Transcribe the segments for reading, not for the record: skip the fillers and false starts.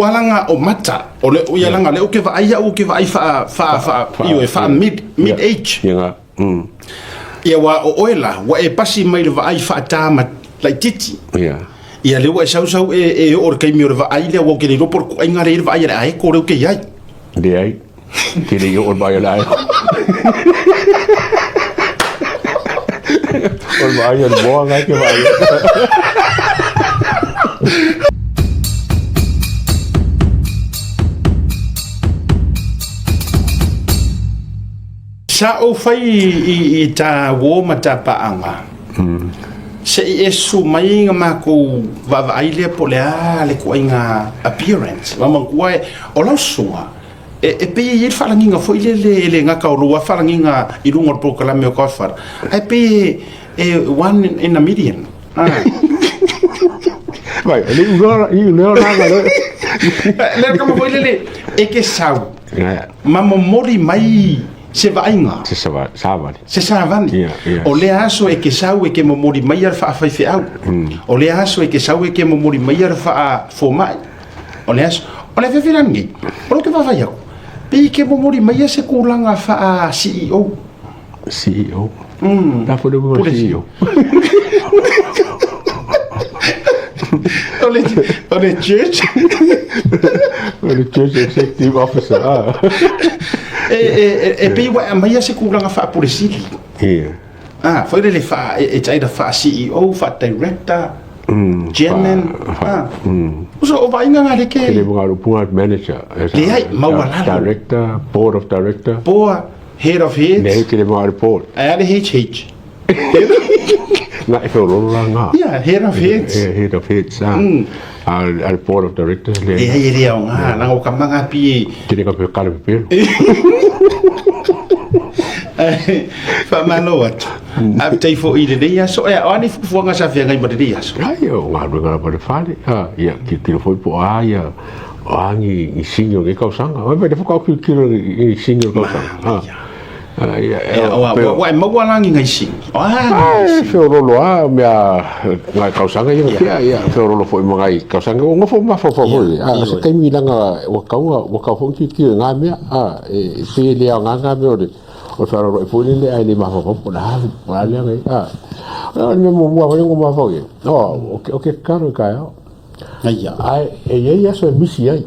Alaga o mata, o le, ia laga o lea ou te vaai au ou te vaai faa, faa, faa, ioe, faa mid, mid age. Ia nga. Ia aua o oe la, ua e pasi mai le vaai faatāma laitiiti. Ia. Ia lea ua e sausau e, e oo i le taimi o le vaai lea, aua ou te le iloa po o le tuaiga lea i le vaai a le aeko lea ou te i ai. Leai. Te le i oo i le vaai a le aeko. O le vaai a le moa nga ke vaai. Sa ou fai i ta uō ma ta paaga, se i e susu mai ga makou vaavaai lea po o le a le ituaiga appearance. Ua manatua o lau susuga, e pei e i ai le faalagiga foi lele e le gata o lou lava faalagiga i luga o le polokalame o Godfather, ae pei e one in a million. Vai, le ulo i ulo la la. Le kama foi lele e ke sau ma momoli mai se vaaiga. Se savali. Se savali. Yeah, yeah. O lea aso e ke sau e ke momoli mai a le faafaifeau. O lea aso e ke sau e ke momoli mai a le faafomai. O le aso, o le afiafi la lenei, o lou ke vaavaai atu, pei e ke momoli mai a se tulaga faa CEO. CEO. La foi le Pule CEO. O le church. O le church executive officer. Ah. E pei ua e aumaia se tulaga faapule sili. Yeah. Ah, foi lele faa, it's either faa CEO, faa director, chairman. Ah. So, o vaaiga nga le ke. Ke le mga lupunga manager. Leai, maualalo. Director, board of director. Boa, head of heads. Nei ke le mga board. Ae a le HH. Nga e wheororo la ngā. Yeah, head of heads. Head of heads. Ah. Al board of directors. Le. E ai e lea o ngā, langa o ka manga pi e. Tene ka pe kare pepelo. Faamalo atu. Faafetai foi i lenei aso. Ea, o a nei fuafuaga sa feagai ma lenei aso? Ai, o ngā ruenga lava le fale. Ah, ia, tiro foi po a ia, o a ni, ni senior ngi kausanga. Oi, pe whakao ki tiro ni senior kausanga. Ah. Ah, ia, Ea, o a, ua e maua la ni ngai sini. O a ni ngai sini. Wheorolo a, mea, ngai kausanga ia kia, ia, wheorolo foi ma ngai kausanga, o ngofo mawhawhau foi. Ah, se taimi langa, ua kaunga, ua kau foi ki tiro ngā mea, ah, e pe lea o ngā ngā mea o le, o le whaaroro e foi lele, ai le mawhawhau, po la, po la lea ngai, ah. O le mea mua foi ngo mawhawhau ia. O, o ke karo i kai ao. Ia. Ai, e iai aso e misi ai.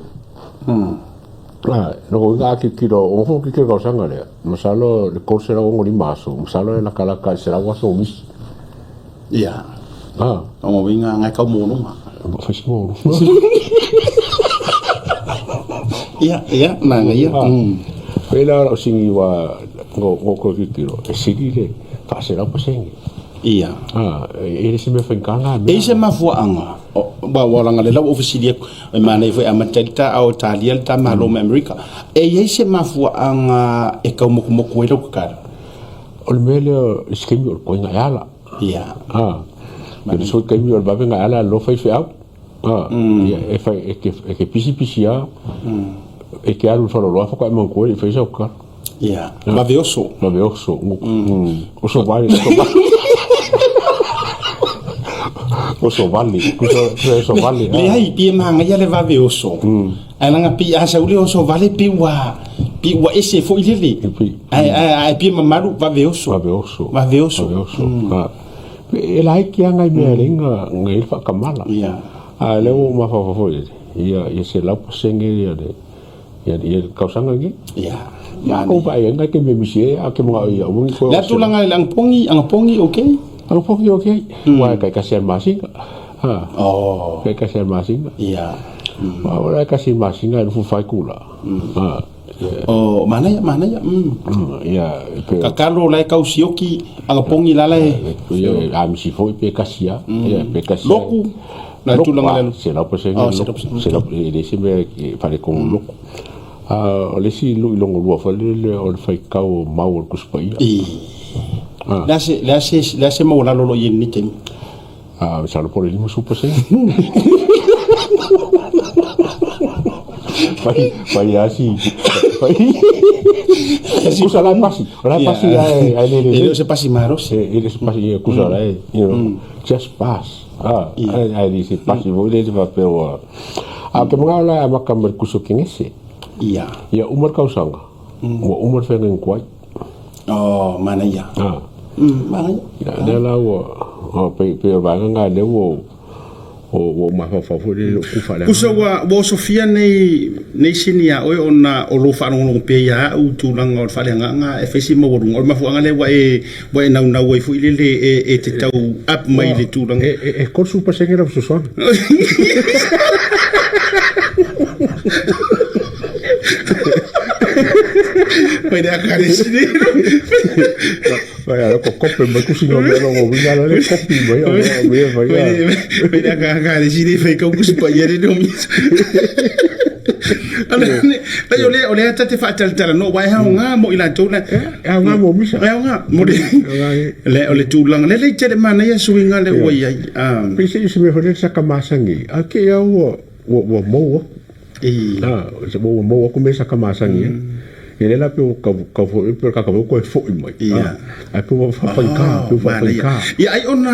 Ah, no ko inga ki kiro, o fo ki kiro kausanga lea. Masalo le 365 aso, masalo e lakalaka i 100 aso o misi. Ia. Ah. O ngo inga ngai kau mōlunga. Whai mōlunga. Ia, ia, nā ngai ia. Pēlā o singi wa ngo ko ki kiro, e siri le 400%. Ia. Ah, e le se mea whaikanga mea. E se mafuaanga. Wa wa langa le lau ofisili aku. E mānei foi a matalita a o Italia le ta malo me Amerika. E iai se mafuaanga e kaumokumoku ai lau kakalo. O le mea lea i se taimi o le koinga e ala. Ia. Ah. E le soi taimi o le vavenga e ala lo whai wheau. Ah. Ia, e whai, e ke, e ke pisi pisi a. E ke alu wharoroa whaka e mangkoe i whaisa o kakalo. Ia. Vave oso. Vave oso. Oso vale. Oso vale. Oso vale. Kusa oso vale. Leai, pi e māngaia le vave oso. Ae langa pi a sau le oso vale pi ua pi ua ese foi lele. Ae ae ae pi e mamalu vave oso. Vave oso. Vave oso. Vave oso. E laiti lava ngai mea e leai ngai le faakamala. Ia. A o lea ua ou mafaufau foi ia ia 100% ia le ia ia le tausaga lenei. Ia. Ia kou vaai ai ngai taimi e misi ai a ke manao ia aua ni koe Le a tulaga i le agapogi, agapogi okay? Agapogi okay. Aua e taitasi lava i le masina. Ha. Oh. Taitasi lava i le masina. Ia. Aua o la e tasi i le masina e lufu fai kula. Ha. Oh, manaia, manaia. Ia, pe Kakalo la e kau sioki, agapogi la la e. Ia, a misi foi pe kasi lava. Ia, pe kasi. Loku. La tulaga lea. 100% loku. E le se mea e faaletonu loku. A o le isi lui logolua foi lele o le faitau o mau o le Tusi Paia. Le a se, le a se, le a se maualalo o lo o i ai i lenei taimi? A, masalo po o le 50%. Fai, fai lava si, fai. Kusa la e pasi, o la e pasi ae, ae le le. E le o se pasi malosi. E le o se pasi, kusa la e, you know, just pass. Ah, ae le se pasi foi lele faapea ua. A ke mga la amaka ma le kuso kengese. Ia. Ia uma le kausaga, ua uma le feagaiga kuai. Oh, manaia. Ah. Manaia. Ia, lea la ua, oh, pei, pei o le vaega lena lea ua, ua ou mafaufau foi lea i lou kufa le Kusa ua, ua osofia nei, nei sini iā oe ona o lou faalogologo pea iā au i tulaga o le faaleagaga e fai si maualuga. O le mafuaaga lea ua e, ua e naunau ai foi lele e, e te tau up mai i le tulaga. E, e, e 30% lau fesoasoani. Mai le akare sini. Vai a ko kope mai kusi no mea longo winga la le kopi mai o mea mea vai a. Mai le akare sini fai kau kusi pa iare no mi. Lai o le o le ata te faatalatala no wai hao ngā mo i latou na. E ao ngā mo misa. E ao ngā mo le le o le tulaga le le tele manaia suiga le ua i ai. Pei se i se mea foi lele sa ka masangi. A ke au ua ua ua mou aku. Ah, ua mou aku mea sa ka masangi. Ia lea la pe ua kau kau foi pe ka kau koe foi mai. Ia. Ai pe ua whawhaika, pe ua whawhaika. Ia ai ona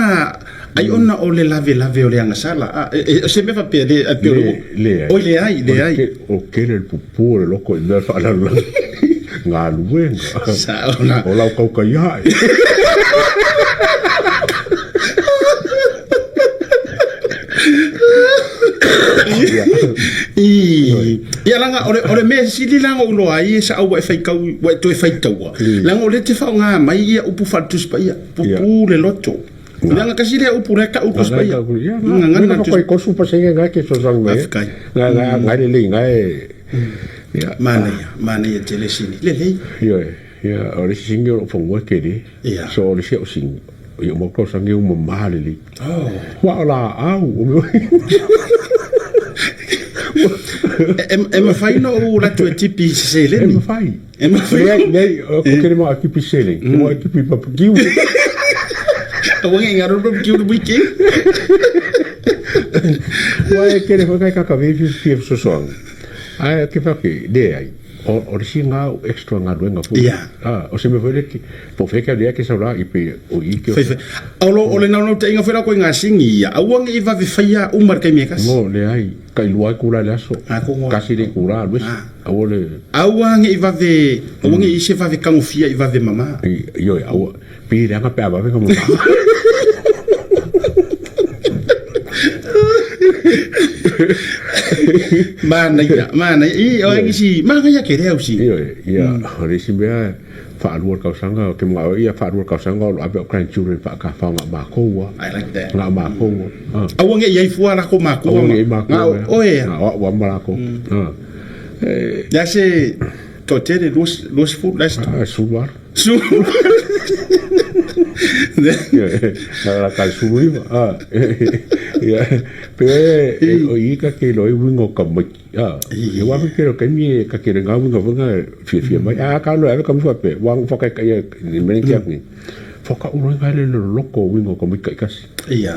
ai ona o le lave lave o le agasala. A e, se mea faapea le a pe o Le, le ai. Oi le ai, le ai. O kele le pupu o le loko i mea whaalalolagi. Galuega. Sa ona. O lau kauka i ai. I, ia langa, o le, o le mea sili langa o uloa ai e sa au e whaikau, ua e toe whaitaua. Langa o le te whaonga mai ia upu whaletusi paia, pupu le loto. Langa kasi lea upu le ka upu paia. Ia, nga nga koe kosu pasenge nga ke sosang me. Nga nga nga le le nga e. Ia. Manaia, manaia tele sini. Lelei. Ioe. Ia, o le isi singi o loo fagua tele. Ia. So o le isi au singi, ia uma atu sangi uma mamā lelei. Oh. Ua o laau. E, e mafai ona ou alu atu e tipi i se seleni? E mafai. E mafai. Leai, leai, o kele mau a tipi seleni, ke mau a tipi barbecue. Aua nge ngaro barbecue le weekend. Ua e kele foi kai kaka ve fia fesoasoani. Ae ke whake, leai. O, o le isi ngā extra galuega foi. Ia. Ah, o se mea foi lea ke, po o fea ke alea ke sau la i pe o i ke. Fai fai. O lo, o le naunautaiga foi la koe ngā singi ia, aua nge i vave faia uma i le taimi e kasi. No, leai, kai lua ai kula i le aso. Ah, ko ngoa. Kasi le kula alu ese. Ah. Aua le. Aua nge i vave, aua nge i se vave kagofia i vave mama. I, ioe, aua, pi leaga pe a vave ka mama. Manaia, manaia. I, o e si, manaia ke reo si. Ioe, ia, o le isi mea, whaalua le kausaga, ke mga ia whaalua le kausaga o lo ave o grandchildren whaakawhao ngā mākou a. I like that. Ngā mākou a. Ah. Aua nge i ai fua lako mākou. Aua nge i mākou. Ngā o e. Ngā o au ma lako. Ah. Ia se, toatele, 20, last. Ah, sulu alu. Sulu. La kai sulu iwa. Ah. Ia, pe e o i ka ke loi wingo ka mai. Ah. Ia wa ke ro kai ka ke ngā wingo winga fia fia mai. Ah ka lo ave ka mu pe. Wa fa kai kai ni mene ki ni. Fa ka uro ngai le loko wingo ka mai kai kasi. Ia.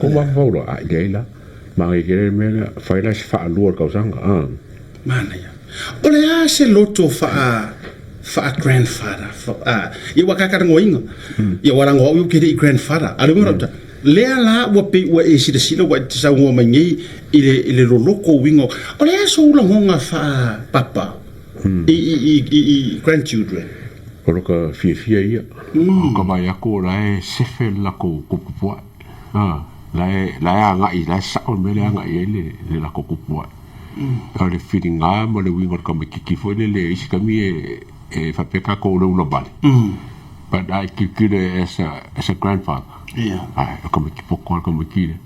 Ko wa fa uro a le la. Ma ke le mea fai la se fa lua kausanga. Ah. Manaia. O le a se loto faa faa grandfather fa ia ua kakaragoaina ia ua lago au ia ou te le i grandfather a le uiga mm. Lea la ua pei ua e silasila ua e te saunoa mai nei i le i le loloko uiga o le a sou lagoga faa papa i i i i i grandchildren. O lo ka fiafia ia. O ka vaai aku o la e sefe le lakou kupupuae. La e la e agai la e sao le mea lea e agai ai le le lakou kupupuae. O le filiga ma le uiga o le tamaititi foi lele isi taimi e e faapea tatou o le ula vale. But I tilotilo as a as a grandfather. Ia. Ae o le tamaiti poto lava le tamaiti lea.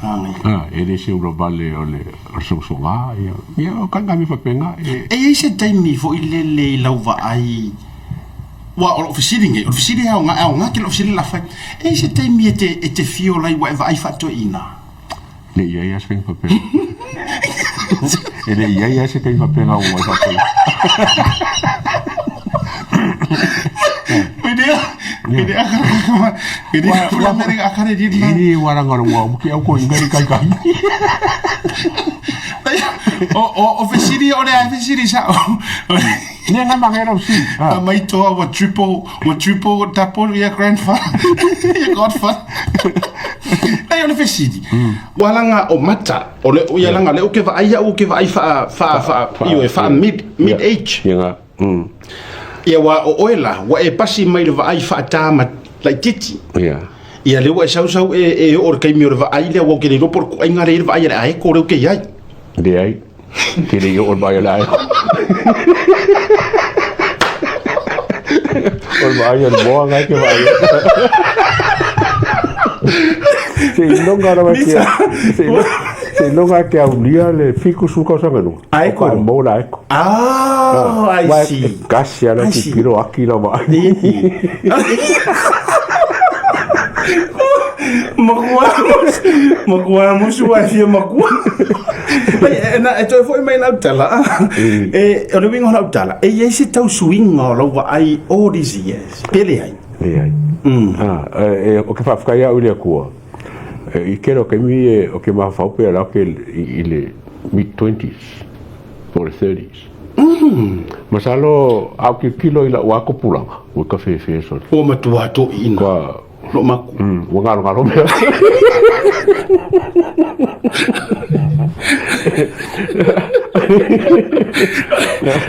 Manaia. E le se ula vale o le o le sogasoga ia ia o taga mea faapena e. E i ai se taimi foi lele i lau vaai Ua, o lou fesili nei, o le fesili e aoga, e aoga tele lou fesili la fai. E i ai se taimi e te, e te fio lai ua e vaai faatoeaina? Le i ai lava se taimi faapena. E le i ai lava se taimi faapena ua ai faapena. E ua laga o le ua muki au ko inga ni kai kai. O, o, o fesili o le a fesili sa o. Ne nga mangera si. A mai toa ua triple, ua triple, double ia grandfather, ia godfather. Ai o le fesili. Ua laga o mata, o le ia laga le ke vaai au ke vaai faa faa faa ioe faa mid mid age. Ia nga. Ia ua o oe la, ua e pasi mai le vaai faata ma laititi. Ia. Ia le ua e sausau e e oo le taimi o le vaai lea ua ke le iloa po o le kuaiga lea i le vaai a le aeko lea ke i ai. Leai. Ke le i oo le vaai a le aeko. O le vaai a le moa ngai ke vaai. Se iloga lava ke se iloga ke aulia le 70 tausaga i luga. Aeko. O ka mo la aeko. Oh, I see. Kasi ala I see. tilotilo aki lau vaai. Makua makua musu ai fia makua. Ai e na e toe foi mai lau tala. E o le uiga o lau tala, e i ai se tausuiga o lau vaai all these years, pe leai? Leai. Ah, e o ke faafetai au i le Atua. E, i tele o taimi e o ke mafaufau pea la ke i le mid 20s po o le 30s. Masalo a ou tilotilo i lau atopulaga, ua tafefe sole. Ua matua toeaina. Ua Lo maku. Ua galogalo mea.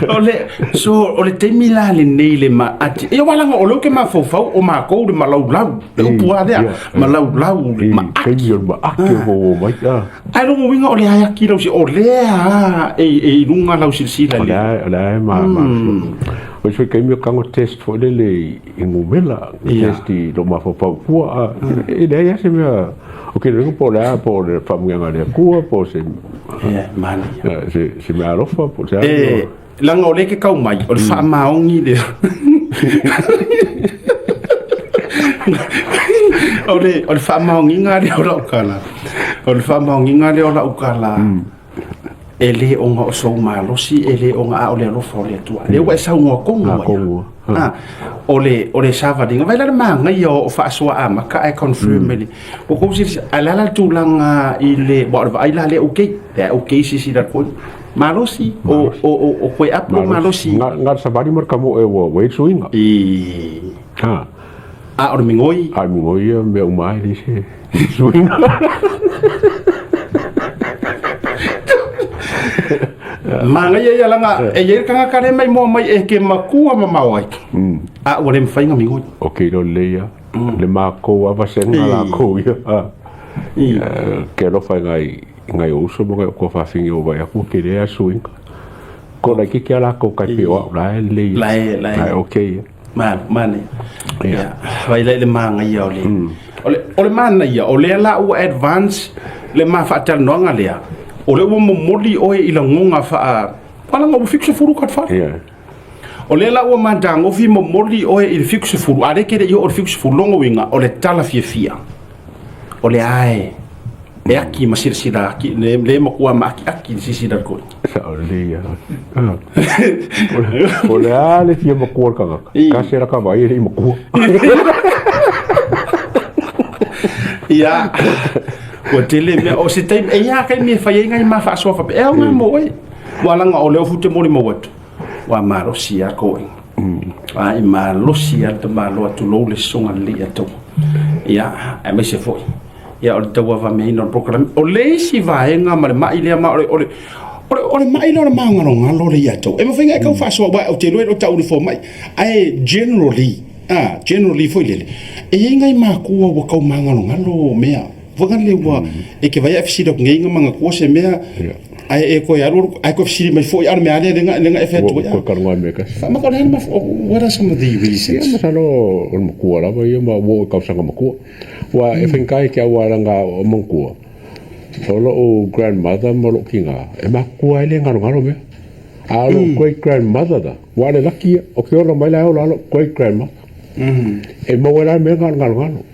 O le, so, o le taimi la lenei le maati. Ia wala o leo ke mafaufau o makou le malaulau. Le upu a lea, malaulau le maaki. Taimi o le maaki o o mai. Ah. Ai longa uiga o le ai aki lau si o lea e e i luga lau silasila O le. le a, o le a ma ma. O se taimi o kago test foi lele i numela, test i lo mafaufau fua a e leai lava se mea o ke lengo po o le a po o le faamanuiaga a le Atua po o se Ia, manaia. se se mea alofa po o se a. E, laga o lea ke kau mai, o le faamaoni lea. O le, o le faamaoniga lea o lau tala. O le faamaoniga lea o lau tala. E le ona o sou malosi, e le ona a o le alofa o le Atua. Lea ua e saunoa tonu ai. Tonu. Ah, o le o le savaliga vai la le manaia o faasoa amata ae confirm le o kou silasila ae le a la le tulaga i le aua o le vaai la lea okay lea okay silasila atu foi malosi o o o o koe apo malosi Na na le savali ma le kamoe ua ua i le suiga. I Ha. A o le migoi. A o le migoi ia mea uma ai leai se suiga. Manaia ia laga e i ai le tagata lea mai moa mai e ke makua mamao ai. A ua le mafai ona migoi. O ke iloa lelei ia le makou lava vasega lakou ia. Ke alofa i nai i nai ou uso ma nai ou tuafafine ua vaai atu ua tele lava suiga. Ko laitiiti lava latou tai pei o au la e lelei La e la e okay ia. Malo, manaia. Ia, vai la i le manaia o le o le o le manaia o lea la ua advance le ma faatalanoaga lea, o lea ua momoli oe i lagoga faa palaga ua 70 ka fale. Ia. O lea la ua matagofi momoli oe i le 70, a lea e te le i oo i le 70, lona uiga o le tala fiafia. O le ae e aki ma silasila aki, le, le matua ma akiaki le silasila atu ai. Sao lelei ia. O le a le fia makua o le tagata? Kasi la ka vaai e le i makua. Ia, ua tele mea, o se taimi, e i ai lava taimi e fai ai nai ma faasoa faapea, e aoga mo oe. Ua laga o lea o fute molimau atu, ua malosi lava koe. A i malosi lava le tamaloa tulou le sosoga lelei ia outou. Ia, aemaise foi, ia o le tauavameaina o le polokalame. O le isi vaega ma le mai lea, ma o le, o le, o le, o le mai lea o le magalogalo lea ia outou. E mafai ona e tau faasoa, aua ou te iloa e le o tau le fomai, ae generally, a, generally foi lele, e i ai nai matua ua tau magalogalo mea. Foi lea ua, e te vaai a e fesili atu nei na manatua se mea, ae e toe alu alu, ae toe fesili mai foi, a o le mea lava lea lea na e fai atu ai. Ua talanoa i mea e tasi. Faamata o le a le mafuaaga, what are some of the reasons? Ia, masalo o le matua lava ia ma ua oo i tausaga matua. Ua e faigata i te au a laga o matua, o lou grandmother ma lou tina, e matutua ai le galogalo mea. A o lou great grandmother la, ua le laki ia, o ke ola mai la e ola lou great grandmother. E maua ai la le mea lena o le galogalo.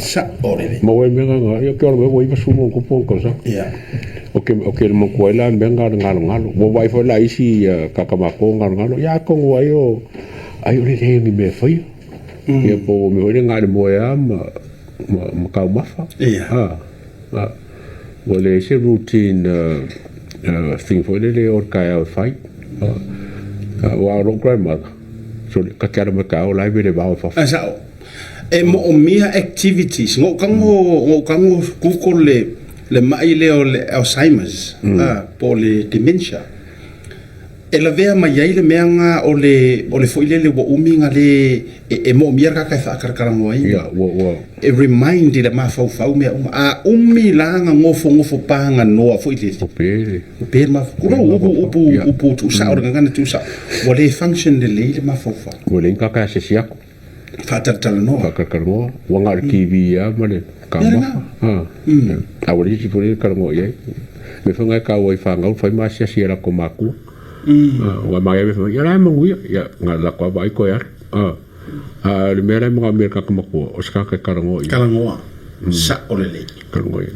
Sao lelei. Maua ai le mea lena, ia ke ola mai ua 90 ma ona tupu ona tausaga. Ia. O ke, o ke matua ai la le mea lena o le galogalo. Ua vaai foi la isi tagata matua galogalo, ia atonu ai o, ai o le leai o ni mea e faia. Ia po o mea foi lea na o le moe lava ma, ma, ma taumafa. Ia. A, a, ua leai se routine thing foi lele o le taeao e fai. A, aua o lou grandmother, sole, ta te ala mai taeao o la e vele vao i fafo. A sao. E moomia activities. Ngou tago, ngou tago Google le le mai lea o le Alzheimer's, po o le dementia. E lavea mai ai le mea na o le o le foi lele ua umi na le e, e moomia le tagata e faatalatalanoa ai. Ia, ua ua E remind i le mafaufau mea uma. A umi la na nofonofo paganoa foi lele. Ua pe le. Ua pe le mafaufau. Tulou, upu upu upu tuusao le gagana tuusao. Ua le function lelei le mafaufau. Ua leai ni tagata e asiasi atu. Faatalatalanoa. Faatalatalanoa. Ua na o le TV lava ma le taumafa. A ua leai se isi foi lea e talanoa i ai. O le mea foi lena e taua ai i fanau fai ma asiasi i a latou matua. Aua e manaia mea fai mai, ia la e manuia. Ia, na o le latou lava vaai toe alu. A o le mea la e manaomia e le tagata matua, o se tagata e talanoa i ai. Talanoa. Sao lelei. Talanoa i ai.